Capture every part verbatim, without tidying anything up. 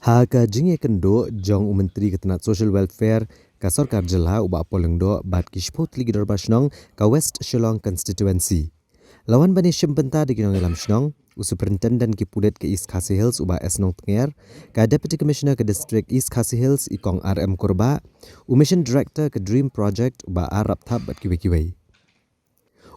Ha ka jingïakynduh jong u Myntri ka tnat Social Welfare ka Sorkar Jylla, u Bah Paul Lyngdoh, bad ki shiphew tylli ki dorbar shnong ka West Shillong Constituency, la wan ban ïashim bynta da ki nongïalam shnong, u Superintendent ki pulit ka East Khasi Hills, u Bah S Nongtnger, ka Deputy Commissioner ka District East Khasi Hills, i Kong R M Kurbah, u Mission Director ka DREAM Project, u Bah R Rapthap, bad kiwei kiwei.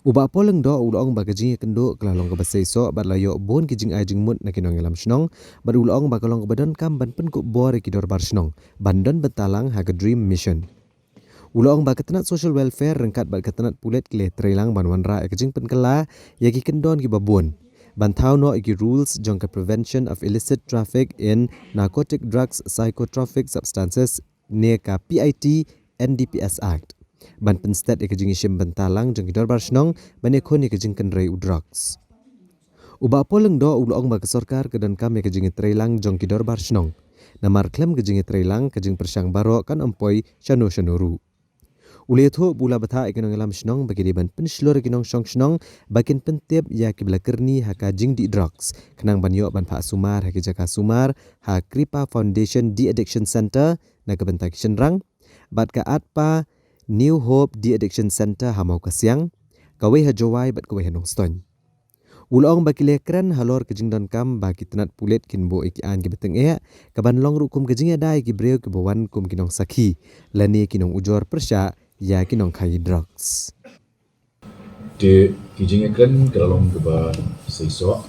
U Bah Paul Lyngdoh u la ong ba ka jingïakynduh ka la long kaba seisoh bad la ïoh bun ki jingai jingmut na ki nongïalam shnong, bad u la ong ba ka long kaba donkam ban pynkup bor ïa ki dorbar shnong ban don bynta lang ha ka DREAM Mission. U la ong ba ka tnat Social Welfare ryngkat bad ka tnat pulit ki la ïatreilang ban wanrah ïa ka jingpynkylla ïa ki kyndon kiba bun, ban thaw noh ïa ki rules jong ka Prevention of Illicit Traffic in Narcotic Drugs Psychotropic Substances ne ka P I T N D P S Act, ban pynstet ïa ka jingïashim bynta lang jong ki dorbar shnong ban ïakhun ïa ka jingkynrei u drugs. U Bah Paul Lyngdoh u la ong ba ka sorkar ka donkam ïa ka jingïatreilang jong ki dorbar shnong, namar khlem ka jingïatreilang, ka jingpyrshang baroh kan ym poi shano shano ruh. U la ïathuh ba u la bthah ïa ki nongïalam shnong ba ki dei ban pynshlur ïa ki nongshong shnong ba kin pyntip ïa kiba la kyrni ha ka jingdih drugs, khnang ban ïoh ban phah sumar ha ki jaka sumar ha Kripa Foundation De-Addiction Centre na ka bynta ki shynrang, bad ka ATPA New Hope De-Addiction Centre ha Mawkasiang, kawei ha Jowai bad kawei ha Nongstoiñ. U la ong ba ki la kren halor ka jingdonkam ba ki tnat pulit kin buh ïa ki aiñ kiba tyngeh, kaban long ruh kum ka jingïada ïa ki briew kiba wan kum ki nongsakhi lane ki nongujor pyrshah ïa ki nongkhaïi drugs. Te ki jingïakren ka la long kaba seisoh,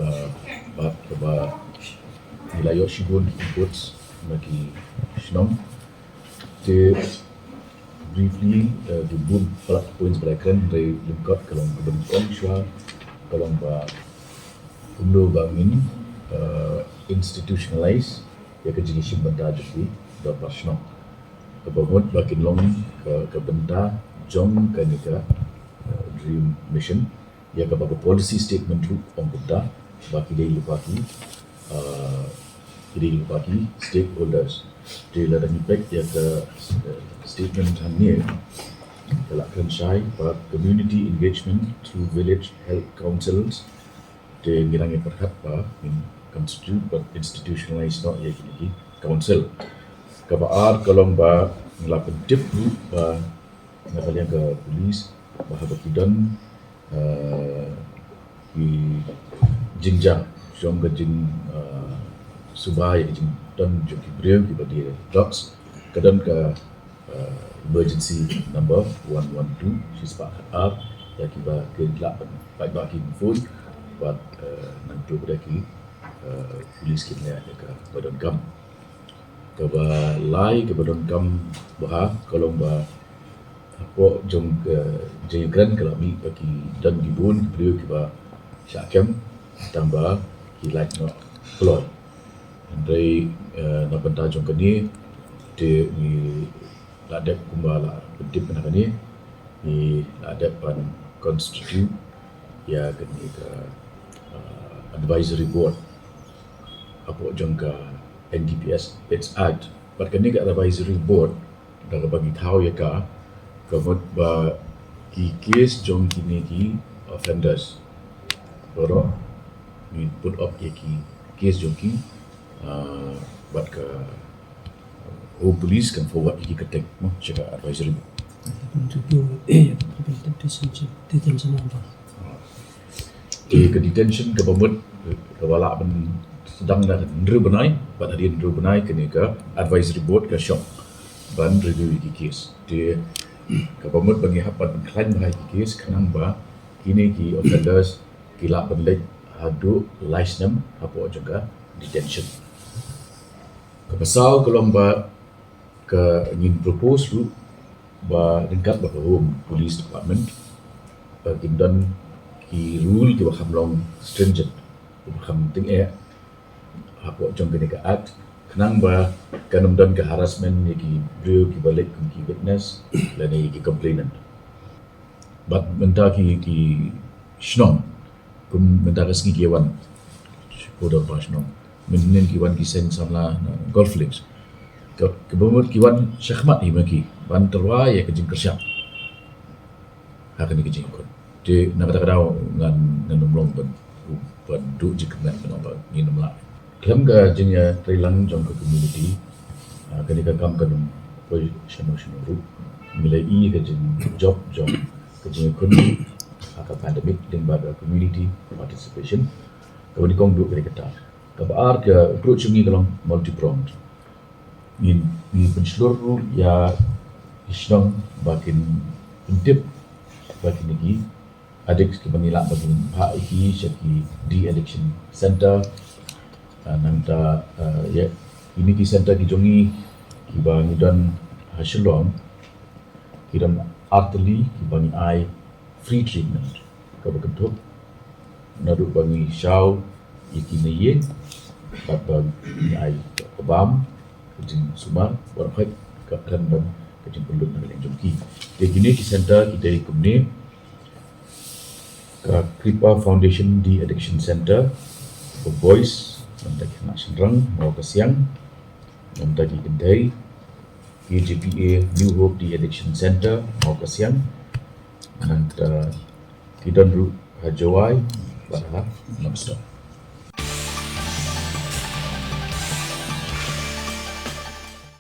uh, bad kaba ngi la ïoh shibun ki inputs na ki shnong. Te briefly, uh, ki bun palat points ba la kren, hynrei lyngkot ka long kaba nyngkong shuwa ka long ba kumno ba ngin, uh, institutionalize ïa ka jingïashim bynta jong ki dorbar shnong, kaba mut ba kin long ka, ka bynta jong kane ka, uh, DREAM Mission, ïa kaba ka policy statement ruh ong kumta, ba ki dei lypa ki, uh, ki dei lypa ki stakeholders. Te lada ngi peit ïa ka, uh, statement hangne, ka la kren shai ba community engagement through village health councils. Te ngi dang ïa pyrkhat ba ngin constitute bad institutionalize noh ïa kine ki council. Kaba ar ka long ba ngi la pyntip ruh ba na ka liang ka police ba haba ki don, eh, ki jingjia jong ka jing, eh, suba ïa ka jingdon jong ki briew kiba die drugs, ka don ka, eh, emergency number one one two, shispah khatar, ïa kiba kin lah ban paidbah ki phone bad, eh, nangta pat ki, eh, police kin leh ïa kaba donkam. Kaba lai kaba donkam bha ka long ba hapoh jong ka jingkren ka la mih ba ki don ki bun ki briew kiba shah kem tang ba ki lait noh kloi. Hynrei, eh, na bynta jong kane te ngi la dep kumba la pyntip na kane, ngi la dep ban constitute ïa kane ka, eh, advisory board hapoh jong ka N D P S Act. Bad kane ka advisory board da kaba ngi thaw ïa ka, ka mut ba ki case jong kine ki offenders baroh ngi put up ïa ki case jong ki, ah, bad ka Home Police kan forward ïa ki kyrteng mo sha ka advisory board. Detention, detention order. Te ka detention kaba mut kaba lah ban sdang da ka hynriew bnai, bad hadien hynriew bnai kane ka advisory board ka shong ban review ïa ki case. Te kaba mut ba ngi hap ban pynkhlaiñ bha ïa ki case khnang ba kine ki offenders ki lah ban leit haduh lai snem hapoh jong ka detention. Kaba saw ka long ba ka ngin propose ruh ba ryngkat bad ka Home Police Department ba kin don ki rule kiba kham long stringent, kiba kham tyngeh hapoh jong kane ka act, khnang ba kan ym don ka harassment ïa ki briew kiba leit kum ki witness lane ïa ki complainant. Bad mynta ki, ki shnong, kum mynta ka sngi ki wan, shiphew dorbar shnong, mynhynnin ki wan ki seng samla na Golf Links. Ka, kaba mut ki wan shakhmat hi ma ki ban tyrwa ïa ka jingkyrshan ha kane ka jingïakhun. Te na kata ka daw ngan, ngan ym long ban, ban duh jingkmen ban ong ba ngin ym lah. Khlem ka jingïatreilang jong ka community, ah, kane ka kam kan ym poi shano shano ruh. Ngi la i ka jingjop jong ka jingïakhun ha ka pandemic lyngba ka community participation. Kaba nyngkong duh kane kata. Kaba ar, ka approach jong ngi ka long multi-pronged. Ngi, ngi pynshlur ruh ïa ki shnong ba kin pyntip ba kine ki addicts kiba ngi lah ba kin phah ïa ki sha ki de-addiction center. Ah, nangta, ah, ïa kine ki center ki jong ngi kiba ngi don ha Shillong, ki don artylli kiba ngi ai free treatment. Kaba kynthup naduh ba ngi shaw ïa ki na ïing bad ba ngi ai ka bam, ka jingsumar, bad ka khlem don ka jingpynlut na ka liang jong ki. Te kine ki center ki dei kumne: ka Kripa Foundation De-Addiction Center for Boys, nangta ki khynnah shynrang Mawkasiang, nangta ki kynthei, K J P A New Hope De-Addiction Center Mawkasiang, nangta ki don ruh ha Jowai bad ha Nongstoiñ.